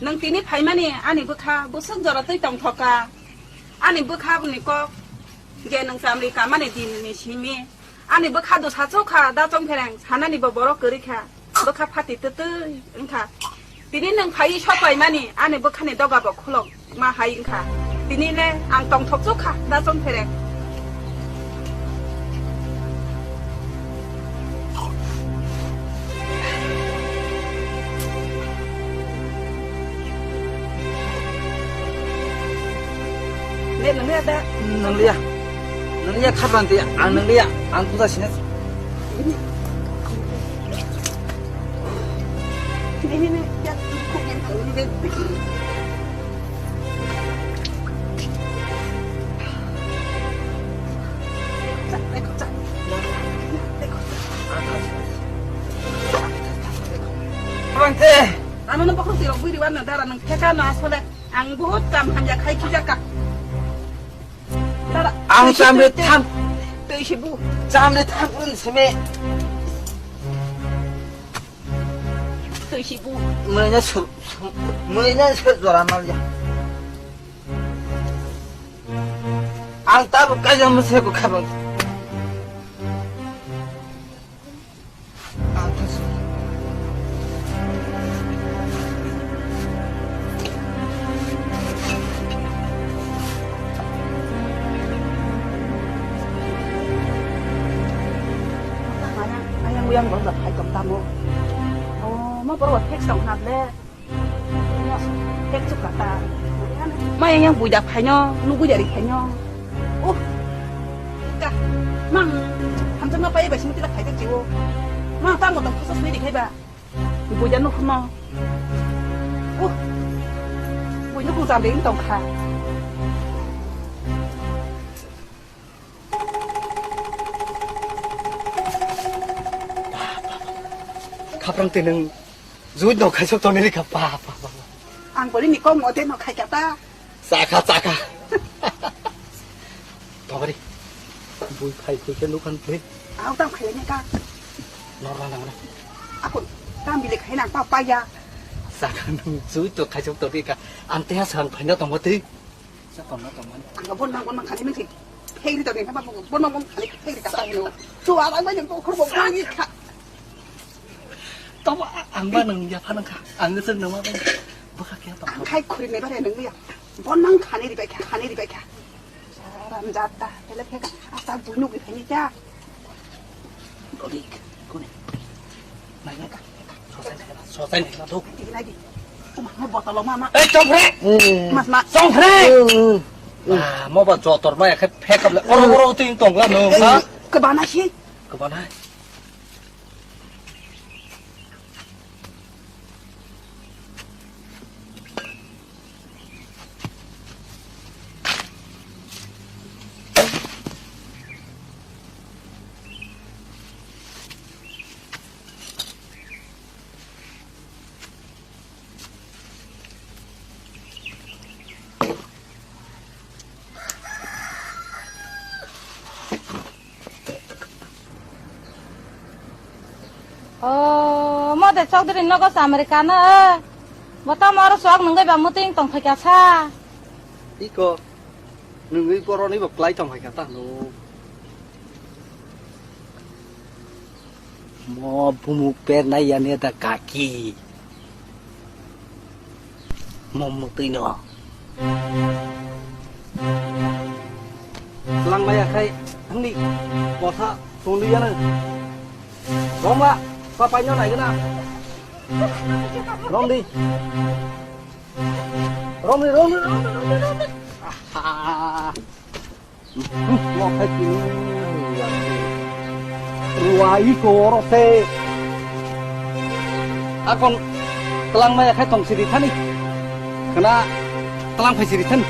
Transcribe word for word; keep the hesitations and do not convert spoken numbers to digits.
Nwng tini phaimani ani bwkha bwswk jora twi tongthok kha. Ani bwkha ni kok je nwng chamri kamani din ni simi. Ani bwkha dosa chukha da chongphereng sanani bo borok kwrwi kha. Bwkha phati twtwi wngkha. Tini nwng phaiwi sok paimani ani bwkhani doga bo khulok ma hai wngkha. Tini le ang tongthok chukha da chongphereng. Le nang le da. Nang le ya. Nang le ya khabrang te ang nang le ya. Ang puja sini. Ini, ini, ya, ini, ini. Bangte. Ano no bakro tiro bui riwan na dara nang theka na asole. Ang buhut kam hamya khai khijaka. Dara. Ang tui si chamre tui, tui, tham. Tui si bu. Chamre tham run seme. Tui si bu. Mene sur, mene sur jora mal ya. Ang tabuk kaisa mwsai bo khabang. Ayang uyang borok rok phai tong tamo. Oh, mo borok rok text tong hwnna ble. Tek chuk kata. Ma yang yang buida phaino, nugui dari phaino. Oh. Ka. Mang. Hamjang ma pai bai sini tila khai tak jiwo. Mang tamo tong khosa sini dikhai ba. Buida nuk no. Oh. Bui nuk jam ding tong kha. Khaprang twi nwng jui no khaisok tongni rikha pa pa pa. Ang boli ni kok mote no khai kata. Chakha chakha. Tongri. Bui phai phai khe nukhan phai. Ang tam khai ni ka. Norma nang na. Akun tam bile khai nang pa pa ya. Chakha nwng jui to khaisok tongni rikha. Ang teha sang phaina tongma twi. Sa tongma tongma. Ang bon nang bon nang khani misi. Hei ri tongni kha ba bon nang bon khani hei ri kata hino. Chu arang bai nang ko khor bo bang kha. Tamo ang ba nang ya pha nang kha. Ang se nang ma ba. Bwkha khe tamo. Ang khai khuri ne bare nang ya. Bon nang khani ri bai kha, khani ri bai kha. Ram jata, ele khe asa buinuk ri khani kya. Dodik, kuni. Nai nai ka. Sosai nai ka, sosai nai ka to. Di nai di. Uma mo botolo mama. Eh, chongre. Mas ma. Chongre. Ah, mo ba jotor ma ya khe phek kap le. Oro oro ting tong la no. Ha? Kebana si. Kebana. O, mo de Chaudhary nogo sa America no, eh. Bo tamo oro sok nungwi ba muting tong phaikha sa. Iko, nungwi boroni bo klai tong phaikha ta no. Mo bumuk pernai yani da kaki. Mo mutwi no. Lang maya khai hangni botha tongli yana. Roma, papai no nai gana. Romdi. Romdi, romdi, romdi, romdi, romdi. Aha. Ruai ko oro se. Akon telang maya khai tong siri thani. Kena telang phai siri thani.